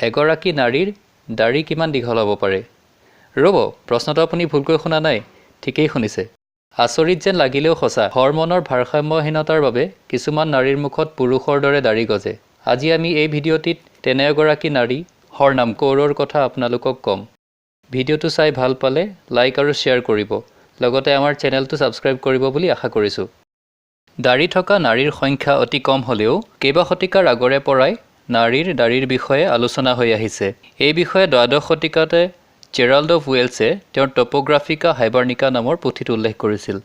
এগৰাকী নাৰীৰ দাড়ি কিমান দীঘল হ'ব পাৰে? ৰ'ব, প্ৰশ্নটো আপুনি ভুলকৈ শুনা নাই, ঠিকেই শুনিছে। আচৰিত যেন লাগিলেও সঁচা, হৰমনৰ ভাৰসাম্যহীনতাৰ বাবে কিছুমান নাৰীৰ মুখত পুৰুষৰ দৰে দাড়ি গজে। আজি আমি এই ভিডিঅ'টিত তেনে এগৰাকী নাৰী হৰনাম কৌৰৰ কথা আপোনালোকক ক'ম। ভিডিঅ'টো চাই ভাল পালে লাইক আৰু শ্বেয়াৰ কৰিব, লগতে আমাৰ চেনেলটো ছাবস্ক্ৰাইব কৰিব বুলি আশা কৰিছোঁ। দাড়ি থকা নাৰীৰ সংখ্যা অতি কম হ'লেও কেইবা শতিকাৰ আগৰে পৰাই নাৰীৰ দাড়িৰ বিষয়ে আলোচনা হৈ আহিছে। এই বিষয়ে 12 শতিকাতে জেৰাল্ড অফ ৱেলছে তেওঁৰ টপ'গ্ৰাফিকা হাইবাৰ্নিকা নামৰ পুথিত উল্লেখ কৰিছিল।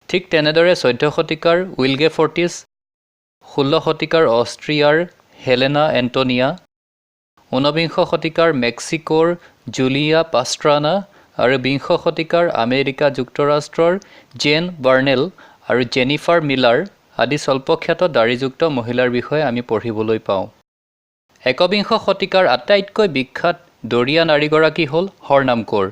ঠিক তেনেদৰে 14 শতিকাৰ উইলগেফৰ্টিছ, 16 শতিকাৰ অষ্ট্ৰিয়াৰ হেলেনা এণ্টনিয়া, 19 শতিকাৰ মেক্সিকোৰ জুলিয়া পাষ্ট্ৰানা আৰু 20 শতিকাৰ আমেৰিকা যুক্তৰাষ্ট্ৰৰ জেন বাৰ্নেল আৰু জেনিফাৰ মিলাৰ আদি স্বল্পখ্যাত দাড়িযুক্ত মহিলাৰ বিষয়ে আমি পঢ়িবলৈ পাওঁ। 21 শতিকাৰ আটাইতকৈ বিখ্যাত দৰিয়া নাৰীগৰাকী হ'ল হৰনাম কৌৰ।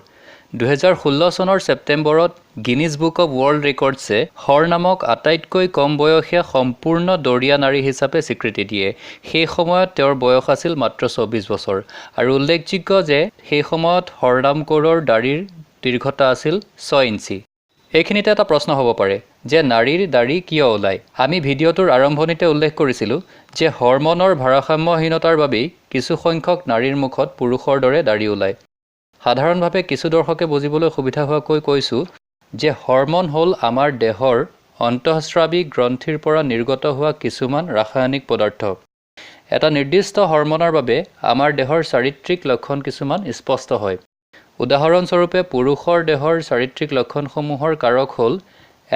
2016 চনৰ ছেপ্টেম্বৰত গিনিজ বুক অৱ ৱৰ্ল্ড ৰেকৰ্ডছে হৰনামক আটাইতকৈ কম বয়সীয়া সম্পূৰ্ণ দৰিয়া নাৰী হিচাপে স্বীকৃতি দিয়ে। সেই সময়ত তেওঁৰ বয়স আছিল মাত্ৰ 24 বছৰ আৰু উল্লেখযোগ্য যে সেই সময়ত হৰনাম কৌৰৰ দাড়িৰ দীৰ্ঘতা আছিল 6 ইঞ্চি। এইখিনিতে এটা প্ৰশ্ন হ'ব পাৰে যে নাৰীৰ দাড়ি কিয় ওলায়? আমি ভিডিঅ'টোৰ আৰম্ভণিতে উল্লেখ কৰিছিলোঁ যে হৰমনৰ ভাৰসাম্যহীনতাৰ বাবেই কিছু সংখ্যক নাৰীৰ মুখত পুৰুষৰ দৰে দাড়ি ওলায়। সাধাৰণভাৱে কিছু দৰ্শকে বুজিবলৈ সুবিধা হোৱাকৈ কৈছোঁ যে হৰমন হ'ল আমাৰ দেহৰ অন্তঃস্ৰাৱী গ্ৰন্থিৰ পৰা নিৰ্গত হোৱা কিছুমান ৰাসায়নিক পদাৰ্থ। এটা নিৰ্দিষ্ট হৰমনৰ বাবে আমাৰ দেহৰ চাৰিত্ৰিক লক্ষণ কিছুমান স্পষ্ট হয়। উদাহৰণস্বৰূপে, পুৰুষৰ দেহৰ চাৰিত্ৰিক লক্ষণসমূহৰ কাৰক হ'ল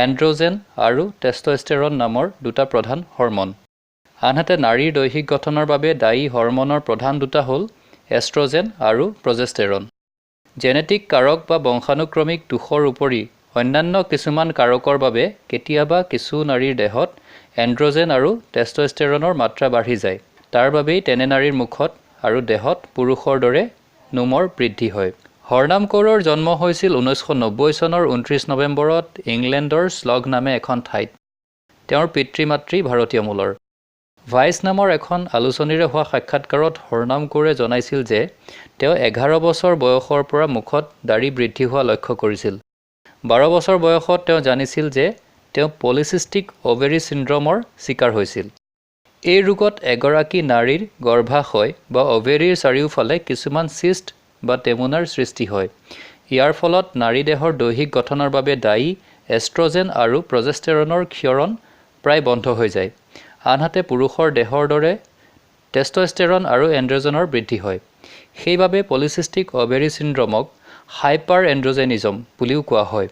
এণ্ড্ৰজেন আৰু টেষ্টষ্টেৰন নামৰ দুটা প্ৰধান হৰমন। আনহাতে নাৰীৰ দৈহিক গঠনৰ বাবে দায়ী হৰমনৰ প্ৰধান দুটা হ'ল এষ্ট্ৰজেন আৰু প্ৰজেষ্টেৰন। জেনেটিক কাৰক বা বংশানুক্ৰমিক দোষৰ উপৰি অন্যান্য কিছুমান কাৰকৰ বাবে কেতিয়াবা কিছু নাৰীৰ দেহত এণ্ড্ৰজেন আৰু টেষ্টষ্টেৰনৰ মাত্ৰা বাঢ়ি যায়। তাৰ বাবেই তেনে নাৰীৰ মুখত আৰু দেহত পুৰুষৰ দৰে নোমৰ বৃদ্ধি হয়। হৰনাম কৌৰৰ জন্ম হৈছিল 1990 চনৰ 29 নৱেম্বৰত ইংলেণ্ডৰ শ্লগ নামে এখন ঠাইত। তেওঁৰ পিতৃ মাতৃ ভাৰতীয় মূলৰ। ভাইচ নামৰ এখন আলোচনীৰে হোৱা সাক্ষাৎকাৰত হৰনাম কৌৰে জনাইছিল যে তেওঁ 11 বছৰ বয়সৰ পৰা মুখত দাড়ি বৃদ্ধি হোৱা লক্ষ্য কৰিছিল। 12 বছৰ বয়সত তেওঁ জানিছিল যে তেওঁ পলিচিষ্টিক অভেৰী চিণ্ড্ৰমৰ চিকাৰ হৈছিল। এই ৰোগত এগৰাকী নাৰীৰ গৰ্ভাশয় বা অভেৰীৰ চাৰিওফালে কিছুমান চিষ্ট বা টেমুনাৰ সৃষ্টি হয়। ইয়াৰ ফলত নাৰী দেহৰ দৈহিক গঠনৰ বাবে দায়ী এষ্ট্ৰজেন আৰু প্ৰজেষ্টেৰনৰ ক্ষৰণ প্ৰায় বন্ধ হৈ যায়। আনহাতে পুৰুষৰ দেহৰ দৰে টেষ্টষ্টেৰন আৰু এণ্ড্ৰজেনৰ বৃদ্ধি হয়। সেইবাবে পলিচিষ্টিক অভেৰী চিণ্ড্ৰমক হাইপাৰ এণ্ড্ৰজেনিজম বুলিও কোৱা হয়।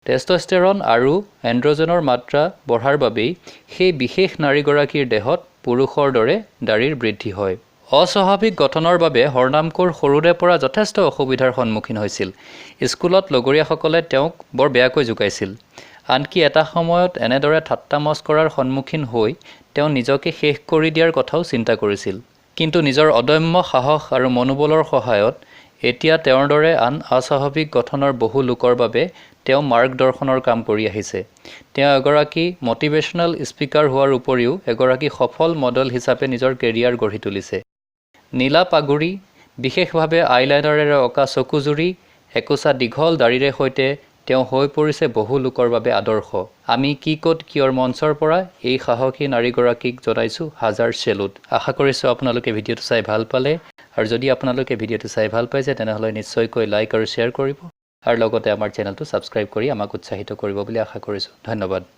টেষ্টষ্টেৰন আৰু এণ্ড্ৰজেনৰ মাত্ৰা বঢ়াৰ বাবেই সেই বিশেষ নাৰীগৰাকীৰ দেহত পুৰুষৰ দৰে দাড়িৰ বৃদ্ধি হয়। অস্বাভাৱিক গঠনৰ বাবে হৰনাম কৌৰ সৰুৰে পৰা যথেষ্ট অসুবিধাৰ সন্মুখীন হৈছিল। স্কুলত লগৰীয়াসকলে তেওঁক বৰ বেয়াকৈ জোকাইছিল। আনকি এটা সময়ত এনেদৰে ঠাট্টা মস্কৰাৰ সন্মুখীন হৈ তেওঁ নিজকে শেষ কৰি দিয়াৰ কথাও চিন্তা কৰিছিল। কিন্তু নিজৰ অদম্য সাহস আৰু মনোবলৰ সহায়ত এতিয়া তেওঁৰ দৰে আন অস্বাভাৱিক গঠনৰ বহু লোকৰ বাবে তেওঁ মাৰ্গদৰ্শনৰ কাম কৰি আহিছে। তেওঁ এগৰাকী মটিভেশ্যনেল স্পীকাৰ হোৱাৰ উপৰিও এগৰাকী সফল মডেল হিচাপে নিজৰ কেৰিয়াৰ গঢ়ি তুলিছে। নীলা পাগুৰি, বিশেষভাৱে আইলাইনাৰেৰে অঁকা চকুযুৰি, একোচা দীঘল দাড়িৰে সৈতে তেওঁ হৈ পৰিছে বহু লোকৰ বাবে আদৰ্শ। আমি কি ক'ত কিয়ৰ মঞ্চৰ পৰা এই সাহসী নাৰীগৰাকীক জনাইছোঁ হাজাৰ চেলুট। আশা কৰিছোঁ আপোনালোকে ভিডিঅ'টো চাই ভাল পালে আৰু যদি আপোনালোকে ভিডিঅ'টো চাই ভাল পাইছে, তেনেহ'লে নিশ্চয়কৈ লাইক আৰু শ্বেয়াৰ কৰিব আৰু লগতে আমাৰ চেনেলটো ছাবস্ক্ৰাইব কৰি আমাক উৎসাহিত কৰিব বুলি আশা কৰিছোঁ। ধন্যবাদ।